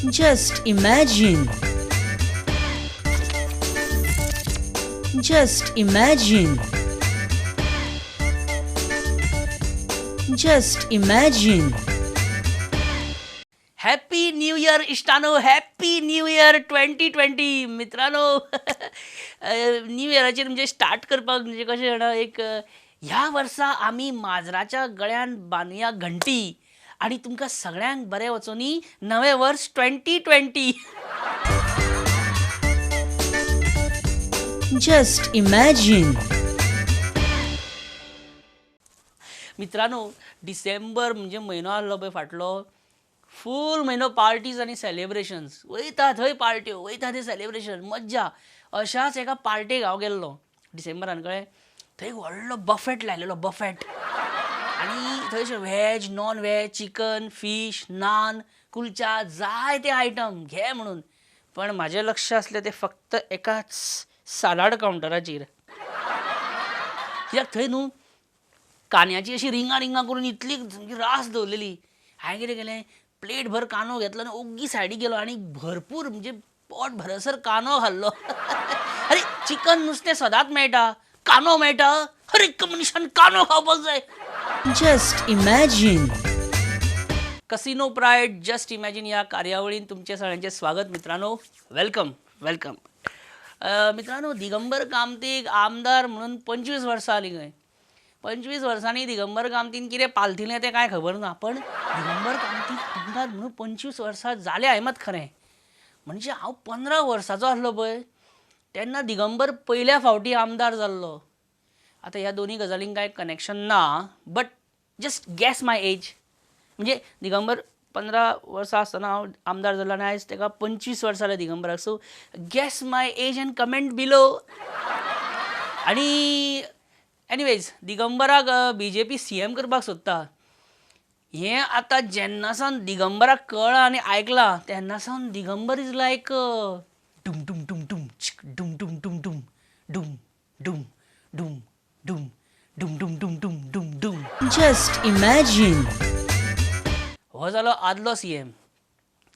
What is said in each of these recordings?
Just imagine. Just imagine. Just imagine. Happy new year इश्टानो, happy new year 2020. मित्रांनो, new इयराचेर म्हणजे start करपाक म्हणजे कशें जाणा, एक ह्या वर्सा आमी माजराच्या गळ्यान बांदया घंटी आनी तुमकां सगळ्यांक बरें वचोनी नवें वर्स 2020. Just imagine. मित्रांनो, डिसेंबर म्हणजे म्हयनो आहलो पळय फाटलो, फूल म्हयनो पार्टीज आनी सेलिब्रेशन्स. वयता थंय पार्ट्यो, वयता थंय सेलिब्रेशन, मज्जा. अशाच एका पार्टेक हांव गेल्लो डिसेंबरान, कळ्ळें. थंय एक व्हडलो बफेट लायलेलो, बफेट, आनी थंय veg, non veg, chicken, fish, naan, kulcha, जाय ते आयटम घे म्हणून. पण म्हाजें लक्ष आसलें तें फक्त एकाच सालाड कावंटराचेर, कित्याक थंय न्हू कांद्याची अशी रिंगां रिंगां करून इतली सामकी रास दवरलेली. हांवें कितें केलें, प्लेट भर कांदो घेतलो आनी ओग्गी सायडीक गेलो आनी भरपूर म्हणजे पोट भरसर कांदो खाल्लो. अरे चिकन नुस्तें सदांच मेळटा, कांदो मेळटा, हर एक मनशान कांदो खावपाक जाय. Just imagine. Casino pride just imagine ह्या कार्यावळीन तुमचें सगळ्यांचें स्वागत. मित्रांनो, welcome welcome. मित्रांनो, दिगंबर कामतीक आमदार म्हणून 25 वर्सां जालीं खंय. 25 वर्सांनी दिगंबर कामतीन कितें पालथिलें तें कांय खबर ना, पण दिगंबर कामतीक आमदार म्हणून 25 वर्सां जालें हांवें मात खरें. म्हणजे हांव 15 वर्सांचो आसलो पळय तेन्ना दिगंबर पयल्या फावटी आमदार जाल्लो. आतां ह्या दोनूय गजालींक कांय कनेक्शन ना, but just guess my age. म्हणजे दिगंबर 15 वर्सां आसतना हांव आमदार जालो आनी आयज ताका 25 वर्सां जालीं दिगंबराक. So guess my age and comment below. आनी एनिवेज, दिगंबराक बीजेपी सीएम करपाक सोदता हें आतां जेन्ना सावन दिगंबराक कळ्ळां आनी आयकलां तेन्ना सावन दिगंबर is लायक डुम डुम डुम डुम चिक डुम डुम डुम डुम डुम डुम डुम डुम डुम डुम डुम डुम डुम डुम. Just imagine. हो जालो आदलो सीएम,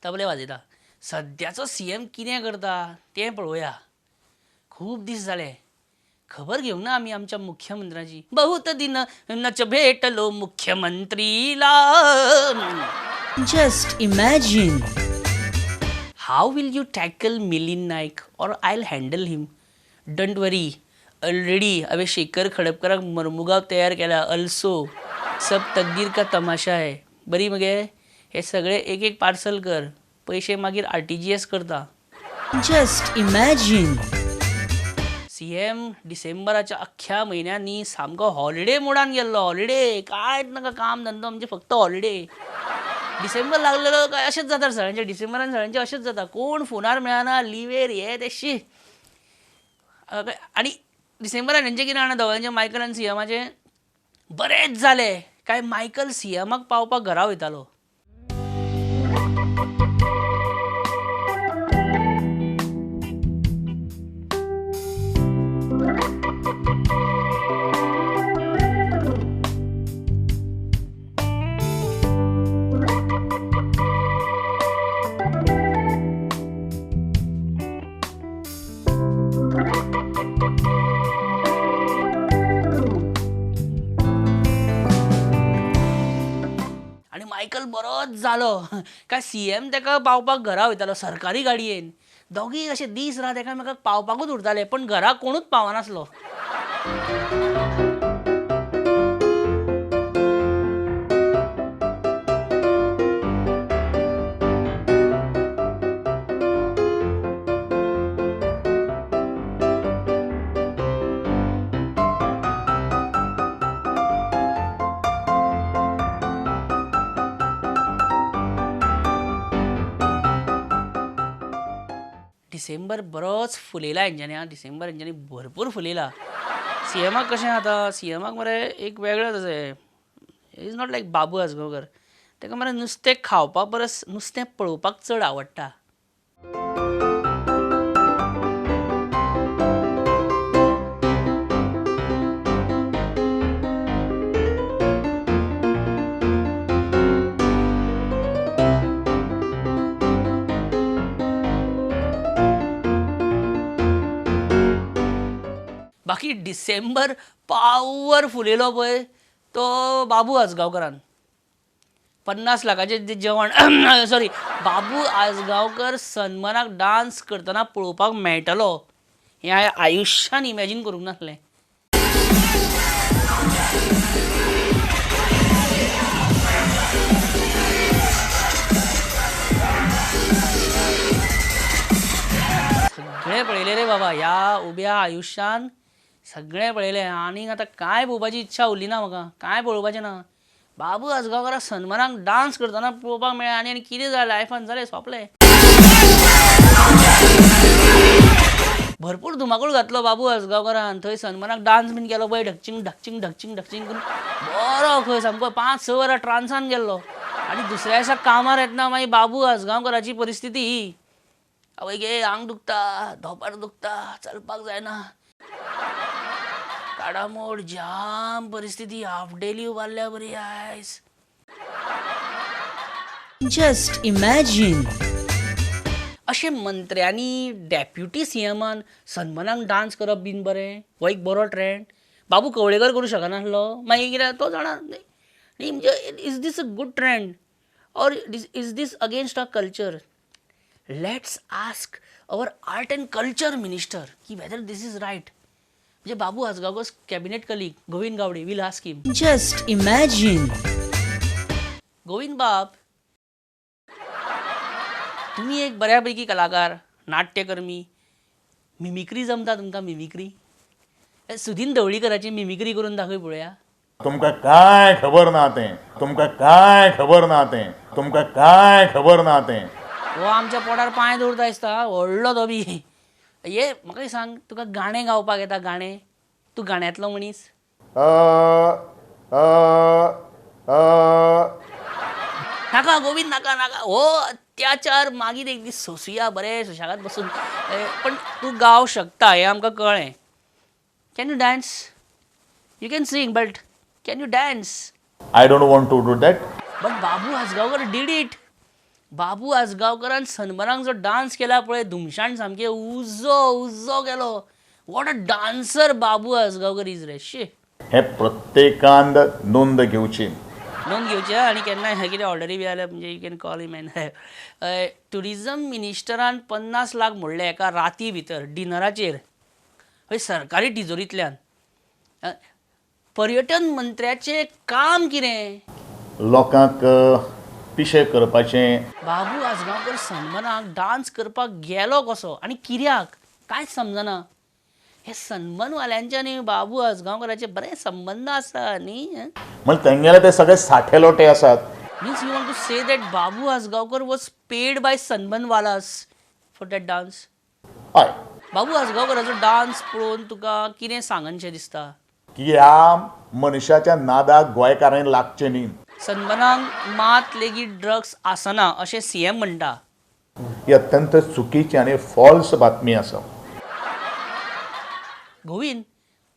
तबले वाजयता. सद्याचो सीएम कितें करता तें पळोवया. खूब दीस जाले खबर घेवंक ना आमी आमच्या मुख्यमंत्र्याची. बहुत दिन नच भेटलो मुख्यमंत्रीला. Just imagine. How will you tackle Milind Naik or I'll handle him? Don't worry, already हांवें शेखर खडपकराक मर्मुगांव तयार केला. अल्सो सब तकदीर का तमाशा है. बरी मगे, हे सगळे एक एक पार्सल कर, पयशे मागीर RTGS करता. Just imagine. CM डिसेंबराच्या अख्ख्या म्हयन्यांनी सामको हॉलिडे मोडान गेल्लो. हॉलिडे कांयच नाका, काम धंदो म्हणजे फक्त हॉलिडे. डिसेंबर लागलेलो काय अशेंच जाता सगळ्यांचे, डिसेंबरान सगळ्यांचे अशेंच जाता, कोण फोनार मेळना, लिवेर हे ते शी. आनी डिसेंबरान हेंचें कितें जाणा, दोगांयचें मायकल आनी सीएमाचें बरेंच जालें काय मायकल सीएमाक पावपाक घरा वयतालो. आनी मायकल बरोच जालो काय सीएम ताका पावपाक घरा वयतालो सरकारी गाडयेन. दोगीय अशे दीस रात एकामेकाक पावपाकूच उरताले, पण घरा कोणूच पावनासलो. डिसेंबर बरोच फुलयला हेंच्यांनी, आं, डिसेंबर हेंच्यांनी भरपूर फुलयला. सीएमाक कशें आतां, सीएमाक मरे एक वेगळेंच अशें, is not like Babu Ajgaonkar, ताका मरे नुस्तें खावपा परस नुस्तें पळोवपाक चड आवडटा. सामकी डिसेंबर पावर फुलयलो पळय तो बाबू आजगांवकरान. 50 लाखाचें जें जेवण, सॉरी, बाबू आजगांवकर सनबर्नाक डांस करतना पळोवपाक मेळटलो हें हांवें आयुश्यान इमॅजीन करूंक नासलें. सगळें पळयलें रे बाबा ह्या उब्या आयुश्यान, सगळें पळयलें. आनीक आतां कांय पळोवपाची इच्छा उरली ना म्हाका, कांय पळोवपाचें ना. बाबू आजगांवकराक सनबर्नाक डांस करतना पळोवपाक मेळ्ळें आनी आनी कितें जालें लायफान, जालें सोंपलें. भरपूर धुमाकूळ घातलो बाबू आजगांवकरान थंय सनबर्नाक. डांस बीन केलो पळय, ढकचिंग ढकचिंग ढकचिंग ढकचिंग करून बरो खंय सामको 5-6 वरां ट्रान्सान गेल्लो. आनी दुसऱ्या दिसा कामार येतना मागीर बाबू आजगांवकराची परिस्थिती ही, आवय गे, आंग दुखता, धोंपर दुखता, चलपाक जायना, काडामोड जाम परिस्थिती, हाफ डेली उबारल्या बरी आयज. Just imagine. अशें मंत्र्यांनी, डॅप्युटी सीएमान सनबर्नाक डांस करप बीन बरें, हो एक बरो ट्रेंड. बाबू कवळेकर करूं शकनासलो मागीर कित्याक तो जाणा न्ही. म्हणजे is this a good trend or is this against our culture? Let's ask our art and culture minister की वेदर this is right. म्हणजे Babu Ajgaonkar cabinet colleague Govind Gawde, we'll ask him. Just imagine. Govind बाब, तुम्ही एक बऱ्यापैकी कलाकार, नाट्यकर्मी, mimicry जमता तुमकां? Mimicry, Sudin ढवळीकराची mimicry करून दाखय पळोवया. तुमकां कांय खबर ना तें, तुमकां कांय खबर ना तें, तुमकां कांय खबर ना तें. हो आमच्या पोटार पांय दवरता दिसता, व्हडलो तो बी. ये म्हाका एक सांग, तुका गाणें गावपाक येता? गाणें, तूं गाण्यांतलो मनीस? अ अ अ नाका गोविंद, नाका नाका, हो अत्याचार मागीर एक दीस सोंसुया बरें सुशेगाद बसून. पण तूं गावंक शकता हें आमकां कळ्ळें. Can you dance? You can sing, but can you dance? I don't want to do that. But Babu Ajgaonkar did it. बाबू आजगांवकरान सनबर्नाक जो डांस केला पळय, धुमशान सामकें उजो उजो केलो. What a dancer Babu Ajgaonkar is रे, शी. हें प्रत्येकान नोंद घेवची. नोंद घेवची आनी केन्नाय कितें ऑर्डरी बी आयल्यार म्हणजे you can call him. And tourism मिनिस्टरान 50 lakh मोडले एका राती भितर डिनराचेर, हय, सरकारी तिजोरींतल्यान. पर्यटन मंत्र्याचें काम कितें? लोकांक पिशें करपाचें. बाबू आजगांवकर सनबर्नाक डांस करपाक गेलो कसो आनी कित्याक, कांयच समजना. हे सनबर्नवाल्यांचे आनी बाबू आजगांवकराचे बरे संबंद आसा न्ही? म्हणजे तेंगेले ते सगळे साठे लोटे आसात. Means you want to say that Babu Ajgaonkar was paid by सनबर्नवालास for that dance? हय. बाबू आजगांवकराचो डांस पळोवन तुका कितें सांगनशें दिसता? की ह्या मनशाच्या नादाक गोंयकारांनी लागचें न्ही. सनबर्नाक मात लेगीत ड्रग्स आसना अशें सीएम म्हणटा. ही अत्यंत चुकीची आनी फॉल्स बातमी आसा. गोविंद,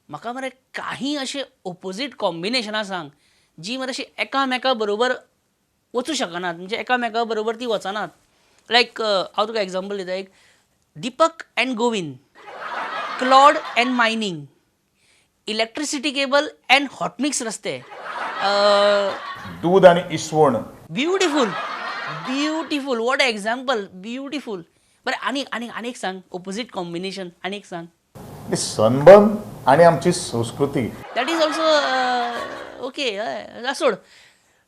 म्हाका मरे काही अशें ओपोजीट कॉम्बिनेशनां सांग जी मरे अशी एकामेका बरोबर वचूं शकनात, म्हणजे एकामेका बरोबर ती वचनात. लायक हांव तुका एग्जाम्पल दिता एक, Deepak and Govind, Claude and mining, electricity cable and hot mix रस्ते. दूद आनी इसवण. Beautiful, beautiful, what example, beautiful. बरें, आनीक आनीक आनीक सांग ओपोजीट कॉम्बिनेशन, आनीक सांग. सनबर्न आनी आमची संस्कृती. That is also okay. हय, सोड.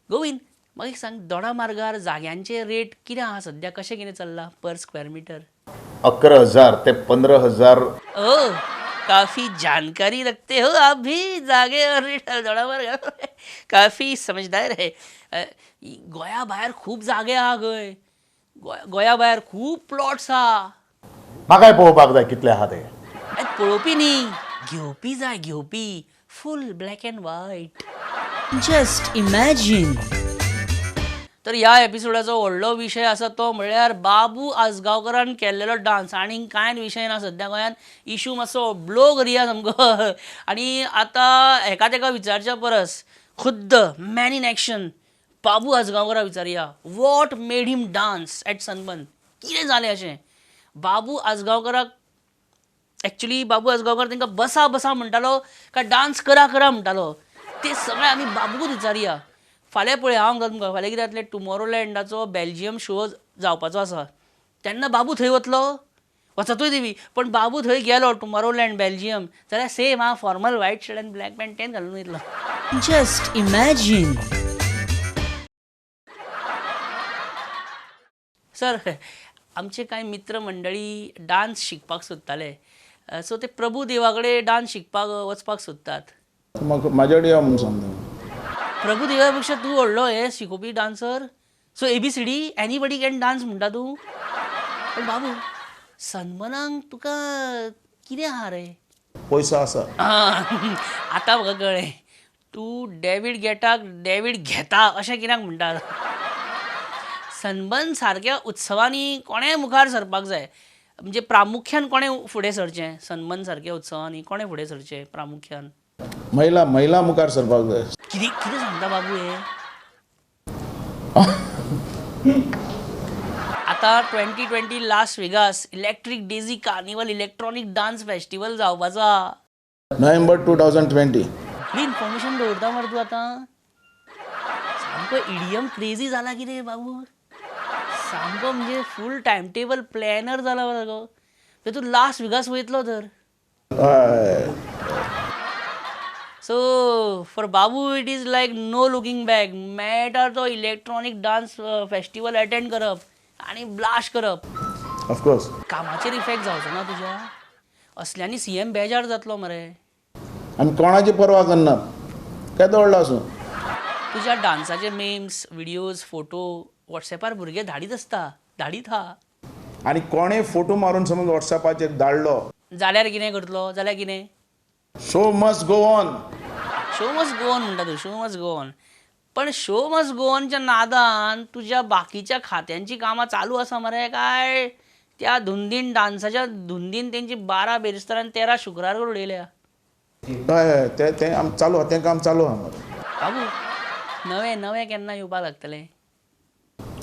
गोविंद, म्हाका एक सांग, दोडा मार्गार जाग्यांचे रेट कितें आहा सद्या, कशें कितें चल्लां पर स्क्वेअर मिटर? 11,000 ते 15,000. ओ, काफ़ी जानकारी रखते हो आप भी जागे और रेट, दोडा मार्गार काफ़ी समजदार है. गोंया भायर खूब जागे आहा खंय, गोंया भायर खूब प्लॉट्स आहा. म्हाकाय पळोवपाक जाय कितले आहा ते. पळोवपी न्ही, घेवपी जाय, घेवपी. Full black and white. Just imagine. तर ह्या एपिसोडाचो व्हडलो विशय आसा तो म्हळ्यार बाबू आजगांवकरान केल्लेलो डांस. आनी कांय विशय ना सद्या गोंयांत, इशू मातसो ब्लो करया सामको. आनी आतां हेका तेका विचारच्या परस खुद्द मॅन इन एक्शन बाबू आजगांवकराक विचारया, what made him dance at sunburn? कितें जालें अशें बाबू आजगांवकराक? एक्चुली बाबू आजगांवकार तांकां बसा बसा म्हणटालो काय डांस करा करा म्हणटालो ते सगळे आमी बाबूकूच विचारया. फाल्यां पळय हांव सांगता तुमकां, फाल्यां कितें जातलें, टुमॉरोलँडाचो बेल्जियम शो जावपाचो आसा तेन्ना बाबू थंय वतलो, वचतूय देवी, पण बाबू थंय गेलो टुमॉरोलँड बेल्जियम जाल्यार सेम हा फॉर्मल व्हायट शर्ट आनी ब्लॅक पॅन्ट तेंच घालून वयतलो. Just imagine. Sir, आमचे कांय मित्र मंडळी डांस शिकपाक सोदताले, सो ते प्रभू देवा कडेन डांस शिकपाक वचपाक सोदतात. म्हाका म्हाजे कडेन यो म्हूण सांगता. प्रभू देवा पेक्षा तूं व्हडलो हे शिकोवपी dancer. So ABCD anybody can dance म्हणटा तूं. पण बाबू सनबर्नाक तुका कितें आहा रे? पयसो आसा. आतां म्हाका कळ्ळें तूं डॅवीड गेटाक डॅवीड घेता अशें कित्याक म्हणटा. सनबर्न सारक्या उत्सवांनी कोणेंय मुखार सरपाक जाय, म्हणजे प्रामुख्यान कोणें फुडें सरचें? सनबर्न सारक्या उत्सवांनी कोणें फुडें सरचें प्रामुख्यान? महिला महिला मुखार सरपाक जाय. कितें कितें सांगता बाबू हें? आतां 2020 Las Vegas Electric Daisy Carnival electronic dance festival जावपाचो आहा. नोव्हेंबर 2020. इतली इन्फॉर्मेशन दवरता मरे तूं आतां, सामको इडियम क्रेजी जाला कितें बाबू, सामको म्हणजे फूल टायम टेबल प्लॅनर जाला मरे गो. तूं लास वेगास वयतलो तर. हय. So for Babu it is like no looking back. मेळटा तो इलेक्ट्रॉनीक डान्स फेस्टिवल अटेंड करप आनी ब्लास्ट करप. ऑफकोर्स. कामाचेर इफेक्ट जावचो ना तुज्या? असल्यांनी सीएम बेजार जातलो मरे. आमी कोणाची पर्वा करना, केदो व्हडलो आसूं. तुज्या डान्साचे मेम्स, व्हिडियोज, फोटो वॉट्सॅपार भुरगे धाडीत आसता, धाडीत हा. आनी कोणें फोटो मारून समज वॉट्सॅपाचेर धाडलो जाल्यार कितें करतलो? जाल्यार कितें? Show must go on. Show must go on म्हणटा तूं, शो मस्ट गो ऑन. पण शो मस्ट गो ऑनच्या नादान तुज्या बाकीच्या खात्यांची कामां चालू आसा मरे काय त्या धुंदीन डान्साच्या धुंदीन तेंची 12 बेरेस्तार आनी 13 शुक्रार करून उडयल्या. हय हय, तें तें आम चालू आहा, तें काम चालू आहा मरे. बाबू नवें नवें केन्ना येवपाक लागतलें?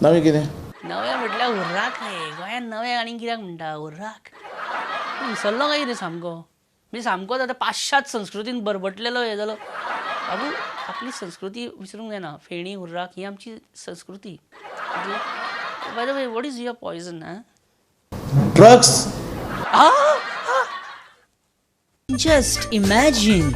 नवें कितें? नवें म्हटल्यार हुर्राक रे. गोंयांत नवें आनी कित्याक म्हणटा हुर्राक. तूं विसरलो काय कितें सामको? म्हणजे सामकोच आतां पाश्चात संस्कृतीन बरबटलेलो हें जालो बाबू. आपली संस्कृती विसरूंक जायना. फेणी हुर्राक ही आमची संस्कृती. By the way, what is your poison? हा drugs. Just imagine.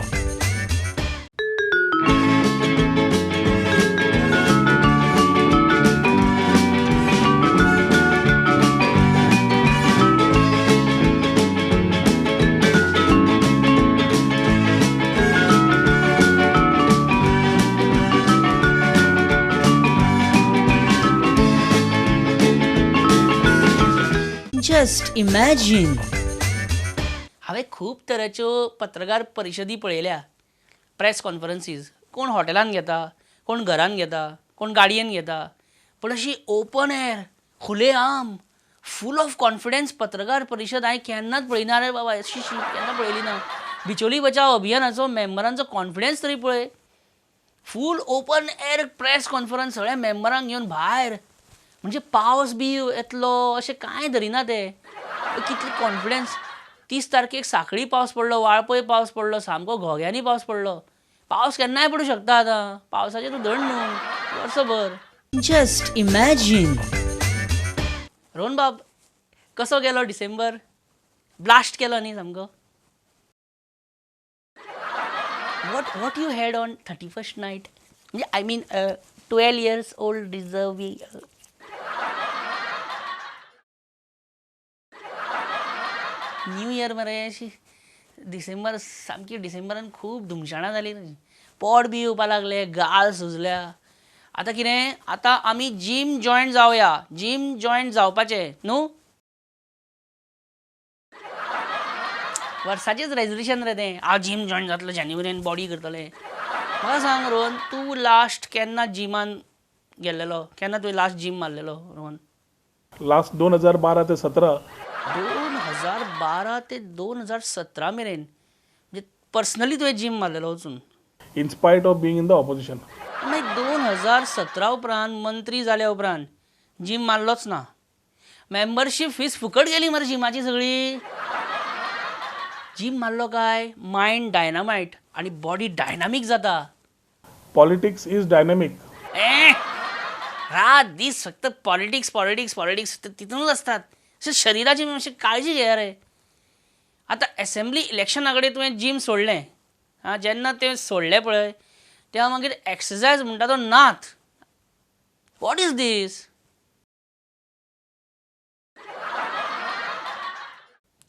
Just imagine. हांवें खूब तरेच्यो पत्रकार परिशदी पळयल्या, प्रेस कॉन्फरन्सीज. कोण हॉटेलान घेता, कोण घरान घेता, कोण गाडयेन घेता, पूण अशी ओपन एअर खुलेआम फूल ऑफ कॉन्फिडन्स पत्रकार परिशद हांवें केन्नाच पळयना रे बाबा. अशी केन्ना पळयली ना. बिचोली बचाव अभियानाचो मेंबरांचो कॉन्फिडन्स तरी पळय. Full open air press conference सगळ्या मेंबरांक घेवन भायर, म्हणजे पावस बी येतलो अशें कांय धरिना ते. कितले कॉन्फिडन्स. 30 तारखेक साखळी पावस पडलो, वाळपय पावस पडलो, सामको घोग्यांनी पावस पडलो. पावस केन्नाय पडूं शकता आतां, पावसाचें तूं धड न्हू वर्सभर. Just imagine. Rohan बाब, कसो गेलो डिसेंबर? ब्लास्ट केलो न्ही सामको. What you had on 31st night? म्हणजे I mean 12 years old deserve. New year मरे अशी डिसेंबर सामकी डिसेंबरान खूब धुमशणां जाली, पोट बी येवपा लागलें, गाल सुजल्या. आतां कितें, आतां आमी जीम जॉयन जावया, जीम जॉयन जावपाचें न्हू? वर्साचेंच रेजोल्युशन रे तें, हांव जीम जॉयन जातलो जानेवारीन, बॉडी करतलें. म्हाका सांग रोहन, तूं लास्ट केन्ना जिमान गेल्लेलो? केन्ना तुवें लास्ट जीम मारलेलो रोहन? लास्ट 2012 ते 17. 2012 ते 2017 मेरेन म्हणजे पर्सनली तुवें जीम मारलेलो वचून? In spite of being in the opposition. मागीर 2017 उपरांत मंत्री जाल्या उपरांत जीम मारलोच ना? मेंबरशीप फीस फुकट गेली मरे जिमाची सगळी. जीम मारलो काय मायंड डायनामायट आनी बॉडी डायनामीक जाता. Politics is dynamic. ए रात दीस फक्त पॉलिटिक्स पॉलिटिक्स पॉलिटिक्स तितूनच असतात. अशें शरिराची मातशी काळजी घेया रे. आतां एसेंब्ली इलेक्शना कडेन तुवें जीम सोडलें, आं, जेन्ना तें सोडलें पळय तेन्ना मागीर एक्सरसायज म्हणटा तो नात. What is this?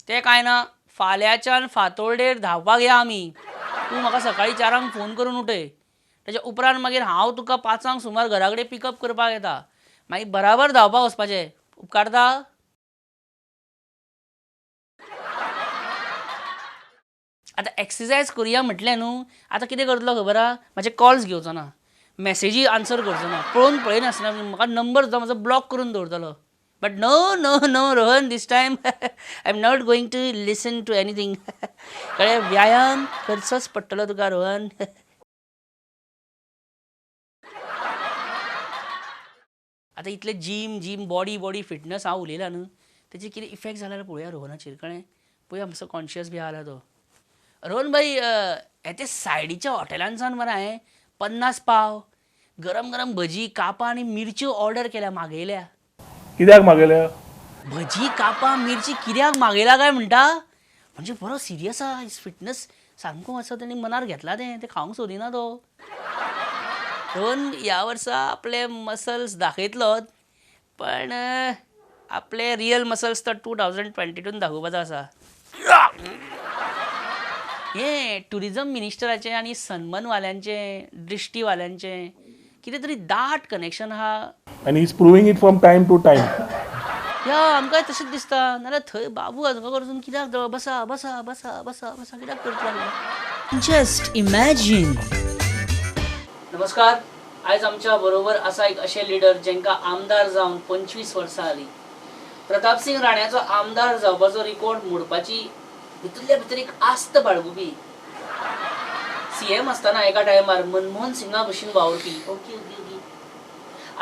तें कांय ना, फाल्यांच्यान फांतोडेर धांवपाक या आमी. तूं म्हाका सकाळीं 4 फोन करून उठय, ताच्या उपरांत मागीर हांव तुका 5 सुमार घरा कडेन पिकअप करपाक येता, मागीर बराबर धांवपाक वचपाचें. उपकारता? आतां एक्सरसायज करुया म्हटलें न्हू, आतां कितें करतलो खबर आहा, म्हाजे कॉल्स घेवचो ना, मॅसेजी आन्सर करचो ना, पळोवन पळयनासतना म्हाका नंबर सुद्दां म्हजो ब्लॉक करून दवरतलो. But no no no Rohan, this time I am not going to listen to anything. कळ्ळें? व्यायाम करचोच पडटलो तुका रोहन. आतां इतलें gym gym body body fitness हांव उलयलां न्हू, तेजे कितें इफेक्ट जाला पळोवया रोहनाचेर. कळ्ळें? पळोवया मातसो कॉन्शियस बी आसा तो. रोहन भाई, हे ते सायडीच्या हॉटेलांसान मरे हांवें 50 पाव गरम गरम भजी कापां आनी मिरच्यो ऑर्डर केल्या, मागयल्या. कित्याक मागयल्या? भजी कापां मिरची कित्याक मागयला काय म्हणटा? म्हणजे बरो सिरियस आहा, फिटनस सामको असो तेणी मनार घेतला, तें तें खावंक सोदिना तो. रोहन ह्या वर्सा आपले मसल्स दाखयतलोच, पण आपले रियल मसल्स तर 2022 दाखोवपाचो आसा. हें ट्युरिजम मिनिस्टराचें आनी सनमनवाल्यांचें, दृश्टीवाल्यांचें कितें तरी दाट कनेक्शन आहा. And he is proving it from time to time. या आमकांय तशेंच दिसता. नाल्यार थंय बाबू आजगांवकर वचून कित्याक बसा बसा बसा बसा बसा कित्याक करतलो? Just imagine. नमस्कार. आयज आमच्या बरोबर आसा एक अशे लिडर जेंकां आमदार जावन 25 वर्सां जालीं. प्रतापसिंग राण्याचो आमदार जावपाचो रिकॉर्ड मोडपाची भितरल्या भितर एक आस्त बाळगुपी, सीएम आसतना एका टायमार मनमोहन सिंगा भशेन वावुरपी. Okay okay okay.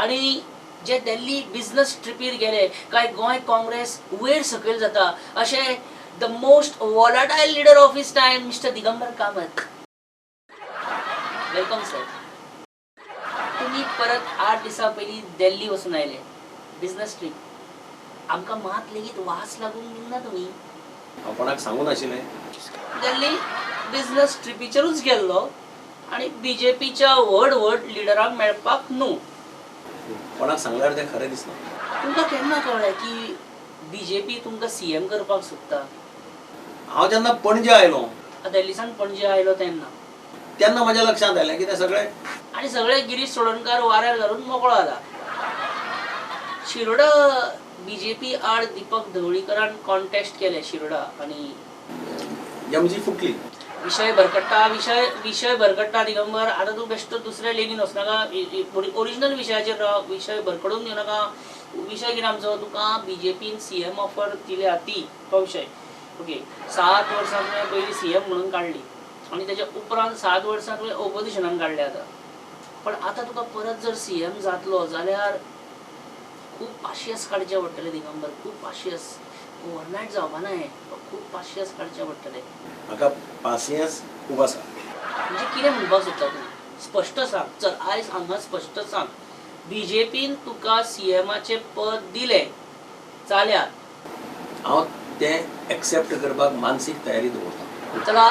आनी जे दिल्ली बिजनस ट्रिपीर गेले काय गोंय काँग्रेस वयर सकयल जाता अशें the most volatile leader of his time mister Digambar Kamat. Welcome sir. तुमी परत 8 दिसां पयलीं दिल्ली वचून आयले बिजनस ट्रीप. आमकां मात लेगीत वास लागूंक दिवना तुमी. हांव कोणाक सांगूं नाशिल्लें. दिल्ली बिजनस ट्रिपीचेरूच गेल्लो आनी बीजेपीच्या व्हड व्हड लिडरांक मेळपाक न्हू. कोणाक सांगल्यार तें खरें दिसना. तुमकां केन्ना कळ्ळें की बीजेपी तुमकां सीएम करपाक सोदता? हांव जेन्ना पणजे आयलो, दिल्लीसान पणजे आयलो तेन्ना, तेन्ना म्हज्या लक्षांत आयलें की तें सगळें आनी सगळे गिरीश चोडणकार वाऱ्यार घालून मोकळो जाला. शिरोडा बीजेपी आड दीपक ढवळीकरान कॉन्टेस्ट केले शिरोडा आनी एमजी फुटली. विषय भरकट्टा, विषय भरकट्टा दिगंबर. आतां तूं बेश्टो दुसऱ्या लेनीन वचनाका, ओरिजिनल विशयाचेर राव, विशय भरकडून दिवनाका. विशय कितें आमचो, तुका बीजेपीन सीएम ऑफर दिल्या ती, तो विशय. ओके, 7 वर्सां तुवें पयलीं सीएम म्हणून काडली आनी तेच्या उपरांत 7 वर्सां तुवें ओपोजिशनान काडले आतां. पण आतां तुका परत जर सीएम जातलो जाल्यार खूब पाशियस काडचें पडटलें दिगंबर, खूब पाशियस. ओवरनायट जावपा ना हें, खूब पाशियस काडचें पडटलें. म्हाका पासियेंस खूब आसा. म्हणजे कितें म्हणपाक सोदता तूं? स्पश्ट सांग. चल आयज हांगा स्पश्ट सांग, बीजेपीन तुका सीएमाचें पद दिलें जाल्यार हांव तें एक्सेप्ट करपाक मानसीक तयारी दवरता. चला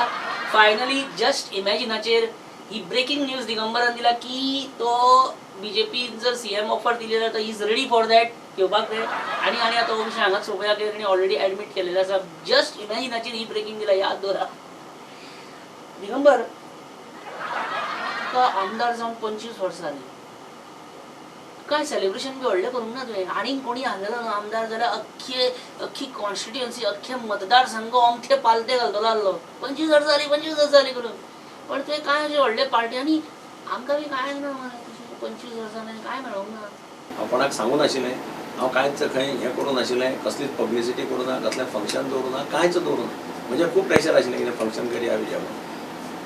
फायनली जस्ट इमॅजिनाचेर ही ब्रेकिंग न्यूज दिगंबरान दिला की तो बीजेपीन जर सीएम ऑफर दिली जाल्यार is ready for that घेवपाक ते. आनी आनी आतां हो विशय हांगाच सोंपया की ताणें ऑलरेडी एडमीट केलेलें आसा. जस्ट इमॅजिनाचेर ही ब्रेकिंग दिला, याद दवरा. दिगंबर, तुका आमदार जावन 25 वर्सां जालीं, काय सेलिब्रेशन बी व्हडलें करूंक ना तुवें? आनीक कोणी आसलेलो न्हू आमदार जाल्यार अख्खे अख्खी कॉन्स्टिट्युएन्सी, अख्खे मतदारसंघ अमथे पालते घालतलो आसलो, 25 वर्सां जालीं, 25 वर्सां जालीं करून. पण तुवें कांय अशें व्हडलें पार्टी आनी आमकां बी कांय ना, 25 वर्सां कांय मेळोंक ना. हांव कोणाक सांगूं नाशिल्लें, हांव कांयच खंय हें करूं नाशिल्लें, कसलीच पब्लिसिटी करूं ना, कसलें फंक्शन दवरूं ना, कांयच दवरूं ना. म्हजें खूब प्रेशर आशिल्लें कितें फंक्शन करया बिरया म्हणून.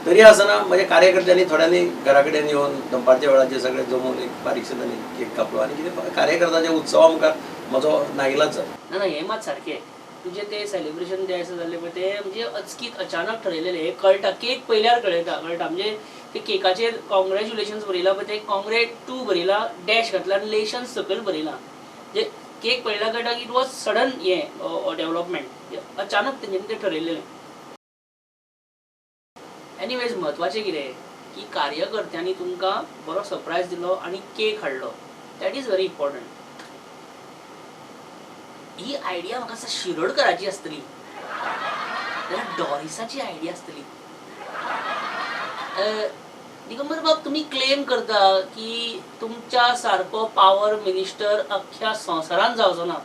तरी आसतना म्हज्या कार्यकर्त्यांनी थोड्यांनी घरा कडेन येवन दनपारच्या वेळाचेर सगळे जमून एक बारीकशें तांणी केक कापलो आनी कितें कार्यकर्त्यांच्या उत्सवा मुखार म्हजो नाइलाज जालो. ना ना, हें मात सारकें. तुजें तें सेलिब्रेशन जें आसा जाल्लें पळय तें म्हणजे अचकीत अचानक ठरयलेलें हें कळटा, केक पळयल्यार कळटा म्हणजे ते केकाचेर कॉंग्रेच्युलेशन्स बरयलां पळय तें कॉंग्रेट टू बरयलां, डॅश घातला आनी लेशन्स सकयल बरयलां. म्हणजे केक पळयल्यार कळटा की it was sudden हें डेवलपमेंट, अचानक तेंच्यांनी तें ठरयलेलें. एनिवेज म्हत्वाचें कितें की कार्यकर्त्यांनी तुमकां बरो सरप्रायज दिलो आनी केक हाडलो, that is very important. He idea म्हाका दिसता शिरोडकराची आसतली, जाल्यार डॉरिसाची आयडिया आसतली. दिगंबर बाब, तुमी क्लेम करता की तुमच्या सारको पावर मिनिस्टर अख्ख्या संवसारांत जावचो ना.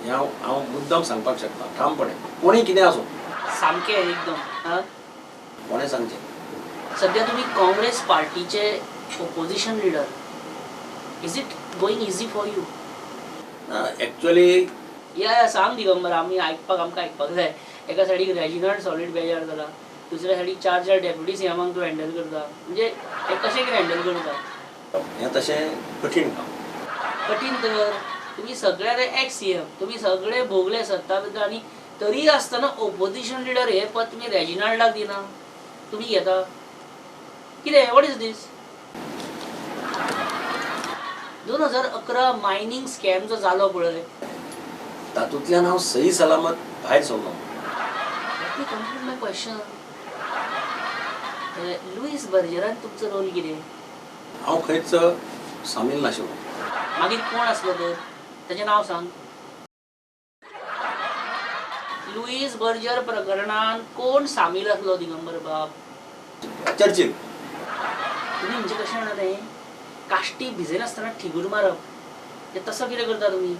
हें हांव मुद्दम सांगपाक शकता ठामपणे, कोणी कितें आसूं, सामकें एकदम. हां, कोणें सांगचें. सध्या तुमी काँग्रेस पार्टीचे opposition leader, is it going easy for you? ना, एक्चुअली या सांग दिगंबर, आमी आयकपाक, आमकां आयकपाक जाय. एका सायडीक रेजिनाल्ड सॉलीड बेजार जाला, दुसऱ्या सायडीक चार चार डेप्युटी सीएमांक तूं हँडल करता, म्हणजे हें कशें कितें हँडल करता? हें तशें कठीण काम. कठीण तर तुमी सगळे एक्स सीएम, तुमी सगळे भोगले सत्ता भितर, आनी तरी आसतना ओपोजिशन लिडर हें पद तुमी रेजिनाल्डाक दिना, तुमी घेता कितें? What is this? 2011 mining scam जो जालो पळय, तातूंतल्यान हांव सही सलामत भायर सरलो. Let me complete my question. Luis बर्जरान तुमचो रोल कितें? हांव खंयच सामील नाशिल्लो. मागीर कोण आसलो तर? ताचें नांव सांग. लुईस बर्जर प्रकरणान कोण सामील आसलो दिगंबर बाब? चर्चिल. तुमी म्हणजे कशें जाणा तें काश्टी भिजयनासतना थिगूर मारप, तें तसो कितें करता तुमी?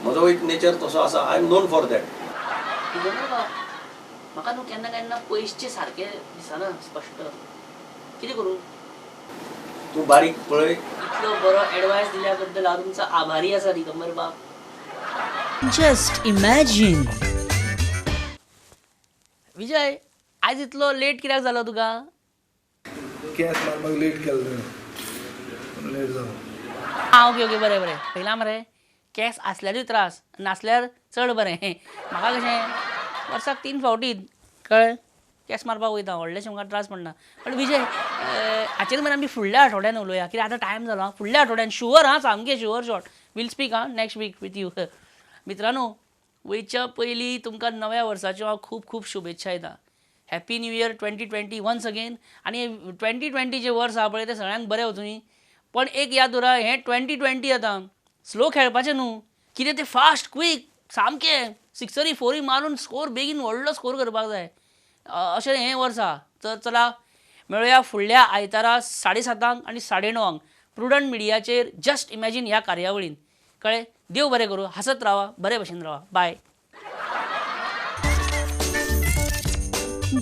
म्हजो एक नेचर तसो आसा, I am known for that. Digambar बाब, म्हाका न्हू केन्ना केन्ना पयसचे सारकें दिसना स्पश्ट, कितें करूं? तूं बारीक पळय. इतलो बरो एडवायस दिल्या बद्दल हांव तुमचो आभारी आसा दिगंबर बाब. Just imagine. Vijay, आयज इतलो लेट कित्याक जालो तुका? केंस मारपाक लेट केलो तुवें, लेट जालो. आं, ओके ओके, बरें बरें. पयला मरे केंस आसल्यारूय त्रास, नासल्यार चड बरें. म्हाका कशें वर्साक 3 फावटी कळ्ळें केंस मारपाक वयता, व्हडलेशें म्हाका त्रास पडना. पण विजय, हाचेर मरे आमी फुडल्या आठवड्यान उलोवया, कित्याक आतां टायम जालो. फुडल्या आठवड्यान शुअर, हां, सामकें शुअर शॉट वील स्पीक हां नेक्स्ट वीक विथ you. मित्रांनो, वयच्या पयलीं तुमकां नव्या वर्साच्यो हांव खूब खूब शुभेच्छा दिता. Happy new year 2020 once again. आनी 2020 जें वर्स आहा पळय तें सगळ्यांक बरें वचुनी, पण एक याद दवरा, हें 2020 आतां स्लो खेळपाचें न्हू, कितें तें फास्ट क्वीक सामकें सिक्सरी फोरी मारून स्कोर बेगीन व्हडलो स्कोर करपाक जाय, अशें हें वर्स आहा. तर चला मेळुया फुडल्या आयतारा 7:30 आनी 9:30 प्रुडंट मिडियाचेर जस्ट इमॅजीन ह्या कार्यावळीन. कळ्ळें? देव बरें करूं, हांसत रावा, बरे भशेन रावा. बाय.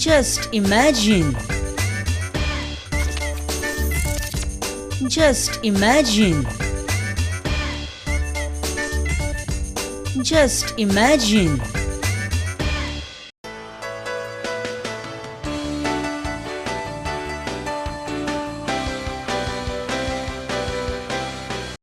Just imagine. Just imagine. Just imagine.